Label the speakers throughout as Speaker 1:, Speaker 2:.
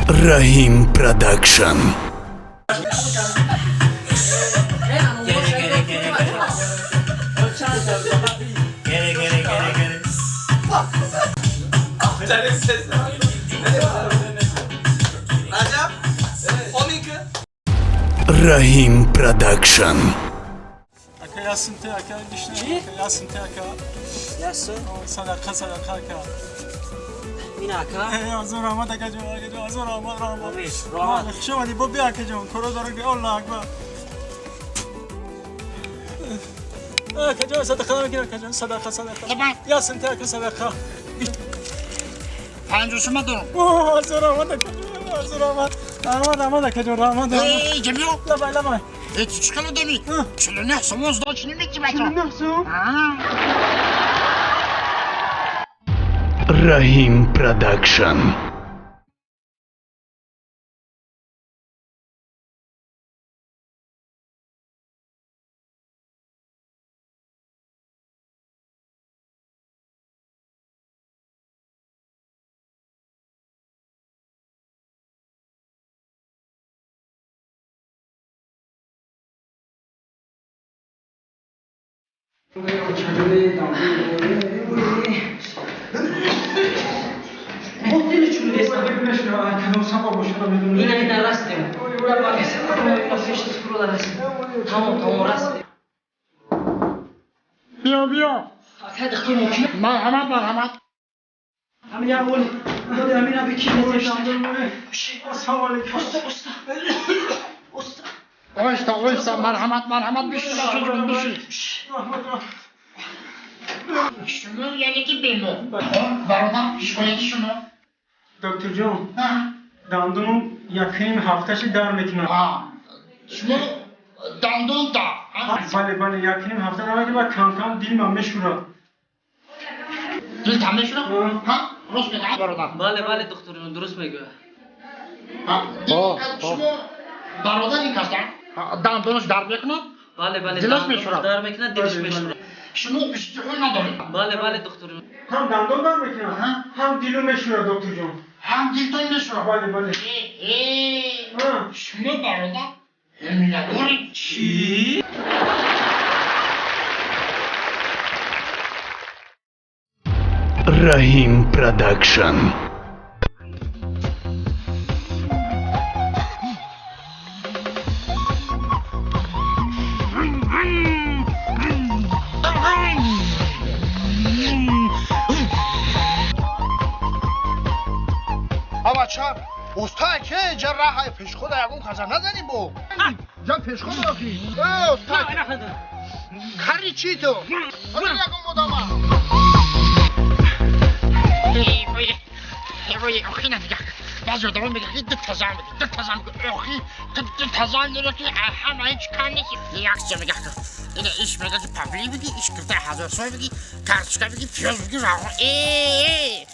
Speaker 1: Раҳим Продакшн. Раҳим Продакшн.
Speaker 2: Ака, ясин те, ака, бишна, ака, ясин те, ака.
Speaker 3: Ясин?
Speaker 2: Садақа, садақа, ака.
Speaker 3: Ин ака?
Speaker 2: Азор раҳмат, ака ҷон, ака ҷон, азор раҳмат, раҳмат.
Speaker 3: Раҳмат.
Speaker 2: Хуш омадӣ, бо бия, ака ҷон, коро дорам, Аллоҳ акбар. Ака ҷон, садақа намегирам, ака ҷон, садақа, садақа. Ясин те, ака, садақа.
Speaker 4: 50 сӯма дорам.
Speaker 2: Азор раҳмат, ака ҷон, азор раҳмат. Раҳмат, раҳмат, ака ҷон, раҳмат.
Speaker 4: Эй, Ҷамил!
Speaker 2: Лабай, лабай.
Speaker 4: Э, ту чӣ хел одамӣ? 49 сомон сдачи намедиҳӣ, бача?
Speaker 2: 49 сум?
Speaker 1: Раҳим Продакшн.
Speaker 3: Ина, ина, растем. Тамом, тамом, растем.
Speaker 4: Биё, биё.
Speaker 3: Ака, духтур мумкин?
Speaker 4: Марҳамат, марҳамат.
Speaker 3: Ҳамин як бол ҳамина бикин.
Speaker 2: Ассалому алайкум.
Speaker 3: Уста, уста. Уста.
Speaker 4: Оҳиста, оҳиста, марҳамат, марҳамат, бишин, бачаҷон, бишин.
Speaker 2: Раҳмат, раҳмат.
Speaker 4: Шумо яъне ки бемор. Бародар, шикояти шумо?
Speaker 2: Доктор ҷон, дандонум якним ҳафташи дар мекунад.
Speaker 4: Шумо дандон да?
Speaker 2: Бале, бале, якним ҳафта дар мекунад ва кам-кам дилмам мешӯрад.
Speaker 4: Дилтам мешӯрад? Ҳа, рост мегӯяд, бародар.
Speaker 3: Бале, бале, духтур, дуруст мегӯяд.
Speaker 4: Шумо бародар ин касдан дандонаш дард мекунад?
Speaker 3: Бале, бале.
Speaker 4: Дилаш мешӯрад?
Speaker 3: Дард мекунад, дилаш мешӯрад.
Speaker 4: Шумо иштиҳо надоред?
Speaker 3: Бале, бале, духтур.
Speaker 2: Ҳам дандон дард мекунад, ҳам дилу мешӯрад, доктор ҷон.
Speaker 4: Ҳам дилтон мешӯрад?
Speaker 2: Бале, бале.
Speaker 4: Шумо, бародар, ҳомиладоред?
Speaker 2: Чӣ?
Speaker 1: Раҳим Продакшн.
Speaker 4: Бача, уста, ке ҷа раҳай пешхуда ягон каса назанӣ, бо ҷа пешхуда охи. Э, уста, кари чӣ ту ягон одама? Охи, на, баъзе одамо мегӯяд, ки ду та зан бигир, ду та зан бигир. Охи, ду та зан дора, ки ҳама ҳеҷ кам нест. Як чиз мегӯяд, ина иш мегӯяд, ки павли бигир, иш кирта 1000 сом бигир, картошка бигир, пиёз бигир, равған. Э,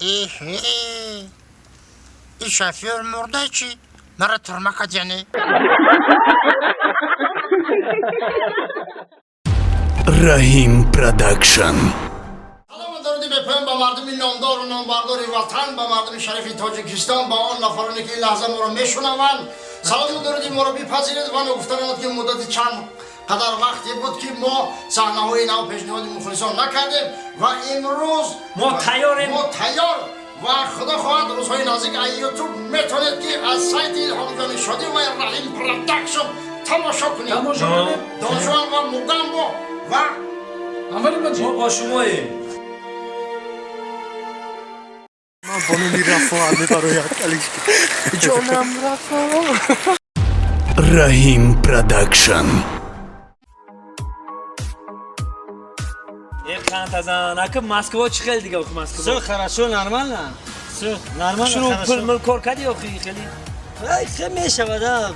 Speaker 4: эҳе, ин шофёр мурда чӣ, мара турма кад яъне?
Speaker 1: Раҳим Продакшн.
Speaker 4: Салому дуруди бепоён ба мардуми номдору номбардори ватан, ба мардуми шарифи Тоҷикистон, ба он нафароне, ки ин лаҳза моро мешунаванд. Салому дуруди моро бипазиред ва ногуфта намод, ки муддати чанд қадар вақте буд, ки мо саҳнаҳои нав пешниҳоди мухлисон накардем ва имрӯз
Speaker 3: мо тайёрем.
Speaker 4: Мо тайёр ва худо хоҳад, рӯзҳои наздик аз Ютуб метавонед, ки аз сайти Илҳомҷони Шодӣ ва Раҳим Продакшн тамошо кунед. Доншоан ва Мугамбо ва
Speaker 5: мо бо шумоем.
Speaker 6: Ман бо номи Рафоат мебарояд, ҷонам Рафоат.
Speaker 1: Раҳим Продакшн.
Speaker 5: Э, қантазан ака, Москва чӣ хел дига охи, Москва?
Speaker 3: Всё хорошо, нормально. Всё нормально.
Speaker 5: Шуну
Speaker 3: хорошо.
Speaker 5: Пул мул кор кардӣ охи хеле?
Speaker 3: Ай, хе мешавад, а.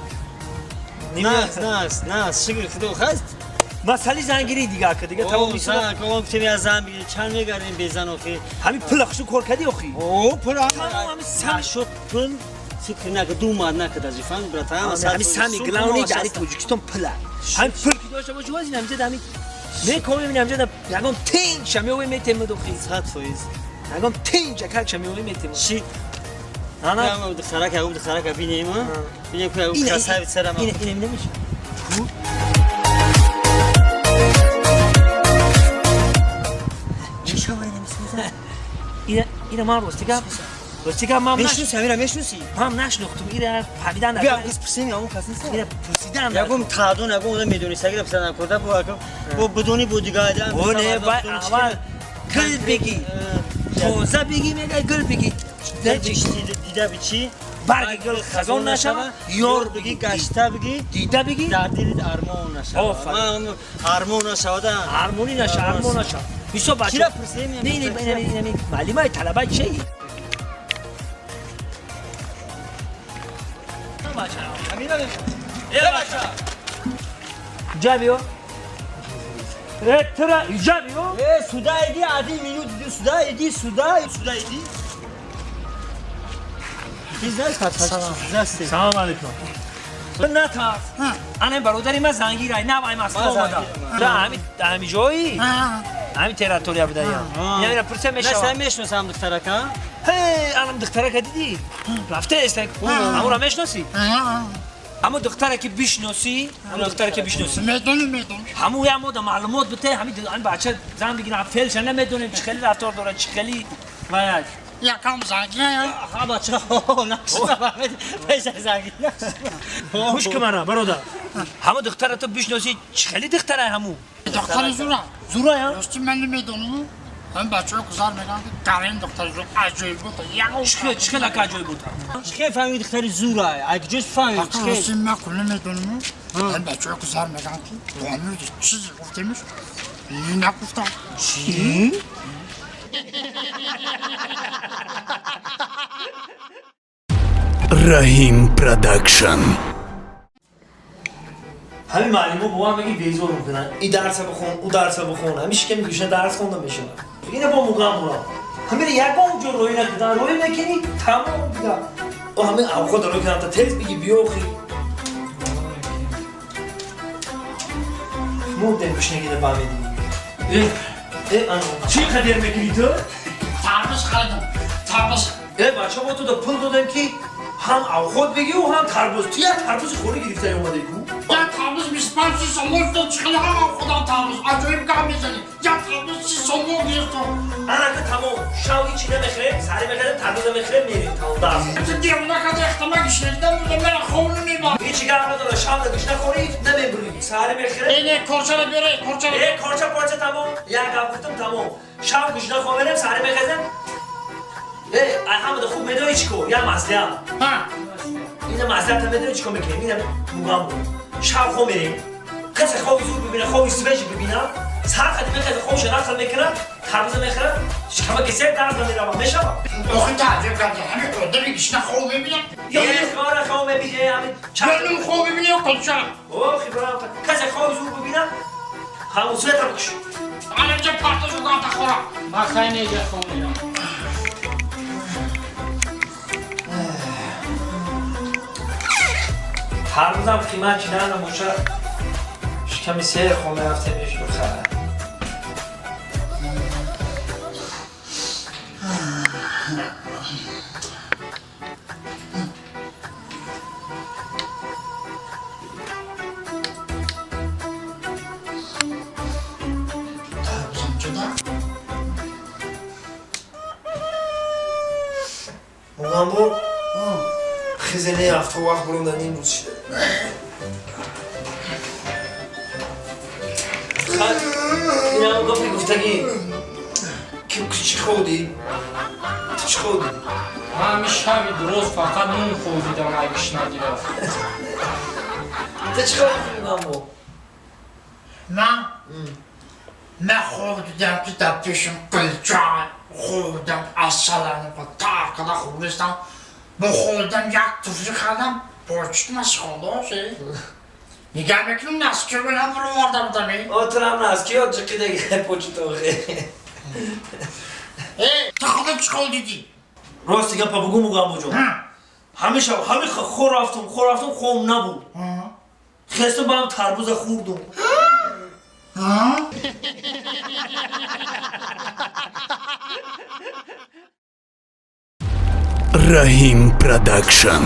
Speaker 3: Нас, нас, нас, шукр худо хаст.
Speaker 5: Масъали зангирӣ дига, ака, дига тамом
Speaker 3: О,
Speaker 5: мешуд.
Speaker 3: зан, калон гуфтем, я зан бигир, чанд мегардем без зан охи?
Speaker 5: Ҳамин пул хушу кор кардӣ охи?
Speaker 3: О, пул
Speaker 5: Тамом, ҳамин
Speaker 3: нашуд пул. Фикр накард, думать накард даже, фаҳмид, брат?
Speaker 5: Ҳамин самый главный дар Тоҷикистон пула. Ҳамин пул ки дошта боши, воз ин ҳамҷа ҳамин мекомем, ин ҳамҷа ягон тинч меовем, метем дохи.
Speaker 3: 100%.
Speaker 5: Ягон тинч акак меовем, метем.
Speaker 3: Шит.
Speaker 5: Ана
Speaker 3: духтарака, ягон духтарака бинем, бинем ку ягон красавица ра.
Speaker 5: Ин намеша. Ина ман ростига ман
Speaker 3: мешноси, ҳамира мешноси?
Speaker 5: Ман нашнохтум, ира фаҳмидан.
Speaker 3: Бия, кас пурсем, ягон кас нест.
Speaker 5: Ира пурсидан.
Speaker 3: Ягон таъдон, ягон одам медонистагира пурсидан накарда, бо бо бидони бо дигар.
Speaker 5: О не, бай аввал гул бигӣ. Тоза бигӣ, мегай гул бигӣ.
Speaker 3: Дида бичи
Speaker 5: барги гул хазон нашава, ёр бигӣ,
Speaker 3: гашта бигӣ,
Speaker 5: дида бигӣ,
Speaker 3: дар дилит армон нашава. Армон нашавада.
Speaker 5: Армонӣ наша, армон наша. Бисо бача.
Speaker 3: Кира пурсем?
Speaker 5: Не, не, не, не, маълимай талабай чӣ? Инҷа биё. Э, тура инҷа биё.
Speaker 3: Э, сюда иди, один минут, иди сюда, иди сюда, сюда иди. Ты знаешь, как? Здравствуйте.
Speaker 5: Салом алейкум. Натарс. Ана бародари ман зангир ай, нав ай Москва омада. Ҳами ҳами ҷои? Ҳами территория буда я. Яъне пурса мешава.
Speaker 3: На, мешносам духтарака.
Speaker 5: Ҳей, анам духтарака дидӣ? Рафта аст. Амура мешноси? Аммо духтаре ки бишноси, аммо духтаре ки бишноси.
Speaker 4: Медонам, медонам.
Speaker 5: Ҳаму я мода маълумот бите, ҳами ҳами бача зан бигира, фелша намедонем чӣ хеле рафтор дорад, чӣ хеле вай.
Speaker 4: Якам зангир.
Speaker 3: Ха бача, нақш пеша зангир.
Speaker 5: Гӯш кун мана, бародар. Ҳаму духтара ту бишноси, чӣ хеле духтара ҳаму?
Speaker 4: Духтари зура.
Speaker 5: Зура я?
Speaker 4: Рости ман намедонам. Ҳам бачаҳо гузар мегӯянд, ки гарин духтари зура аҷоиб буд.
Speaker 5: Чӣ хеле ака аҷоиб буд?
Speaker 3: Чӣ хеле фаҳмид духтари зура? Ай куҷош фаҳмид?
Speaker 4: Чӣ хеле? Рости ман кул намедонам. Ҳам бачаҳо гузар мегӯянд, ки бо чизе гуфтемиш, нагуфтам.
Speaker 3: Чӣ?
Speaker 1: Раҳим Продакшн.
Speaker 5: Ҳамин муаллимо бо ман меги безор мекунанд. И дарса бихон, ӯ дарса бихон. Ҳамин шиками гӯшна дарс хонда мешавад. Ина бо муғам бурам. Ҳамин ягон ҷо роӣ накардан, роӣ мекунӣ, тамом дига. О ҳамин авқот роӣ кардам, та тез биги биёхи. Мурдем гӯшнагида бамедӣ. Э, э, ано, чӣ қадр мекунӣ ту?
Speaker 4: Тарбуз харидам. Тарбуз.
Speaker 5: Э, бача, мо ту да пул додем ки ҳам авқот бигӣ ва ҳам тарбуз. Ту як тарбузи холӣ гирифта омадаи ку?
Speaker 4: Як тарбуз 25 сомон шуд, чӣ хеле ҳам худам тарбуз. Аҷоиб гап мезанӣ. Як тарбуз 30 сомон гирифтам.
Speaker 5: Анака тамом. Шав ҳичи намехӯрем, сари мехӯрем, тарбуза мехӯрем, мерем тамом дарс.
Speaker 4: Ту девона кади, ихтама гишнагида мурдам, мара хов намебар.
Speaker 5: Ҳичи гап надора, шав гишна хӯрӣ, намебурӣ. Сари мехӯрем.
Speaker 4: Э, не, корчара биёре, корчара.
Speaker 5: Э, корча порча тамом. Як гап гуфтам тамом. Шав гишна хӯрем, сари мехӯрем. Э, ҳамада хуб медонӣ чӣ кор? Як маслиҳат.
Speaker 4: Ҳа.
Speaker 5: Ина маслиҳата медонӣ чӣ кор мекунем? Ина мугам буд. Шав хо мерем. Касе хови зур бибина, хови свежий бибина, сар қади мехеза, ховша нақл мекунад, тарбуза мехӯрад, шикама кисер дарс намеравад, мешавад?
Speaker 4: Охи таъҷиб карди, ҳамин одами гишна хов мебинад.
Speaker 5: Е, хора хов мебини, ҳамин
Speaker 4: Я нун хов мебини ё кулча?
Speaker 5: Охи барам, касе хови зур бибина, ҳамун света бикш.
Speaker 4: Анаҷа парта жуганта хора.
Speaker 2: Ман хайне ҷа хов мерам.
Speaker 5: Тарбузам қимат чидан намоша, шиками сер хом мерафтем мешуд хабар.
Speaker 4: Тарбузам чуда?
Speaker 5: Муғамбо хизене рафта вақт бурундан ин рӯз шида. Инам гапи гуфтагӣ. Ки чӣ хӯрдӣ? Ту чӣ хӯрдӣ?
Speaker 2: Ман ҳамин шаби дуроз фақат нун хӯрдидам, ай гишнагира.
Speaker 5: Ту чӣ хӯрдӣ, Муғамбо?
Speaker 4: Ман? Ман хӯрдидам, ки дар пешам кулча хӯрдам, асалам тар када хӯрдистам. Бо хӯрдам як туфли хардам, почт масхондоше. Нигаҳ мекунам, носки менам бироварда будам.
Speaker 5: О, турам носки ё ҷиқидаги почта охе.
Speaker 4: Э, ту худат чӣ хол дидӣ?
Speaker 5: Рости гапа бугу, Муғамбо ҷон. Ҳамеша ҳами хор рафтум, хор рафтум, хом набуд. Хестум, ба ҳам тарбуза хӯрдум.
Speaker 1: Раҳим Продакшн.